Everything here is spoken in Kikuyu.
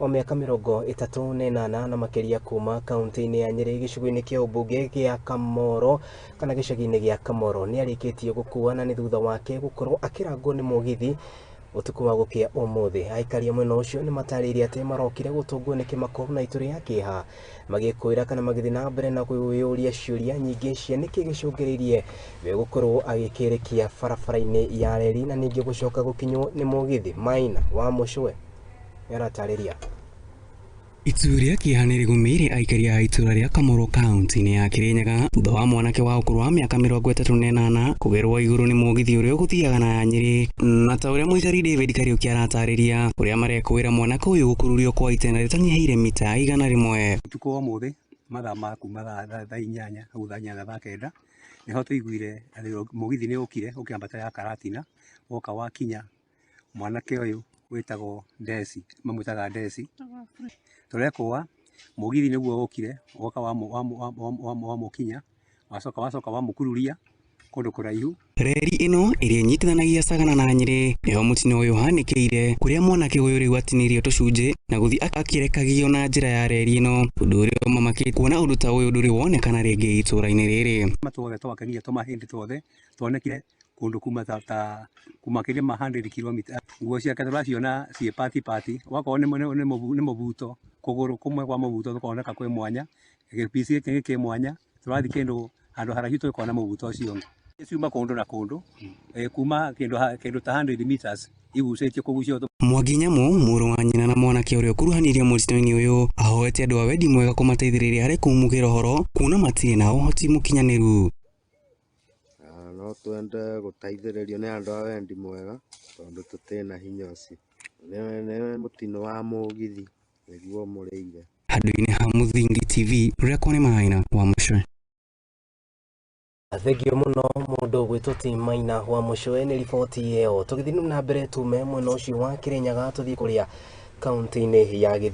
Wa mĩaka 38 na makĩria kuma kaunti-inĩ ya Nyĩrĩ, gĩcigo-inĩ kĩa ũmbunge gĩa Kamoro kana gĩcagi-inĩ gĩa Kamoro, nĩ arĩkĩtie gũkua na nĩ thutha wake gũkorwo akĩrangwo nĩ mũgithi ũtukũ wa gũkĩa ũmũthĩ. Aikari a mwena ũcio nĩ matarĩirie atĩ marokire gũtũngwo nĩ kĩmako na itu rĩa kĩeha, magĩkwĩra kana magĩthiĩ na mbere na kwĩyũria ciũria nyingĩ cia nĩkĩ gĩcũngĩrĩirie we gũkorwo agĩkĩrĩkia barabara-inĩ ya reri na ningĩ gũcoka gũkinywo nĩ mũgithi. Maina wa Mũcwe nĩaratarĩria. Itu rĩa kĩeha nĩ rĩgũmĩire aikari a itũũra rĩa Kamoro kaunti-inĩ ya Kirinyaga thutha wa mwanake wa ũkũrũ wa mĩaka 38 kũgerwo igũrũ nĩ mũgithi ũrĩa ũgũthiaga na Nyĩrĩ. Na ta ũrĩa mũikari David Kariũki aratarĩria ũrĩa marekũĩra mwanake ũyũ gũkururio kwa itĩna rĩtanyihĩire mita 100. Ũtukũ wa ũmũthĩ mathaa ma kuma thaa 8 hau, thaa 8, thaa 9, nĩho tũiguire atĩ mũgithi nĩ ũkire ũkĩambata ya Karatina, woka wakinya mwanake ũyũ wĩtagwo Desi, mamwĩtaga Desi. Tũrekũa mũgithi nĩguo ũkire woka wamũkinya, wacoka wamũkururia kũndũ kũraihu. Reri ĩno ĩrĩa ĩnyitithanagia Sagana na Nyĩrĩ nĩho mũtino ũyũ ũhanĩkĩire, kũrĩa mwanake ũyũ rĩu atinirio tũcunjĩ na gũthiĩ akĩrekagio na njĩra ya reri ĩno, ũndũ ũrĩa ũmamakĩtie kuona ũndũ ta ũyũ ndũrĩ wonekana rĩngĩ itũũra-inĩ rĩrĩ. Tuothe twake nginya tũmahĩndĩ tuothe tuonekire kũndũ kuma ta makĩria ma 100 kilomita. Nguo ciake tũraciona ciĩ pati pati, wakorwo nĩ mũbuto, kũgũrũ kũmwe kwa mũbuto tũkoneka kwĩ mwanya, gĩpici gĩkĩ kĩ mwanya, tũrathiĩ kĩndũ handũ haraihu tũkona mũbuto ũcio ũngĩ. Ciuma kũndũ na kũndũ, kuma kĩndũ ta 100 meters igucĩtio kũgucio. Mwangi Nyamu, mũrũ wa nyina na mwanake ũrĩa ũkuruhanirio mũtino-inĩ ũyũ, ahoete andũ a wendi mwega kũmateithĩrĩria harĩ kũmũgĩra ũhoro kuona matirĩ na ũhoti mũkinyanĩru. No twende gũteithĩrĩrio nĩ andũ a wendi mwega tondũ tũtirĩ na hinya ũcio. Nĩ mũtino wa mũgithi nĩguo mũrĩire. Handũ-inĩ ha Mũthingi TV, rũrĩa nĩ Maina wa Mũcwe. Thengio mũno mũndũ ũgwĩtwo ti Maina wa Mũcwe nĩ riboti ĩyo. Tũgĩthiĩ na mbere, tume mwena ũcio wa Kĩrĩnyaga tũthiĩ kũrĩa kaunti-inĩ ya Gĩthumo.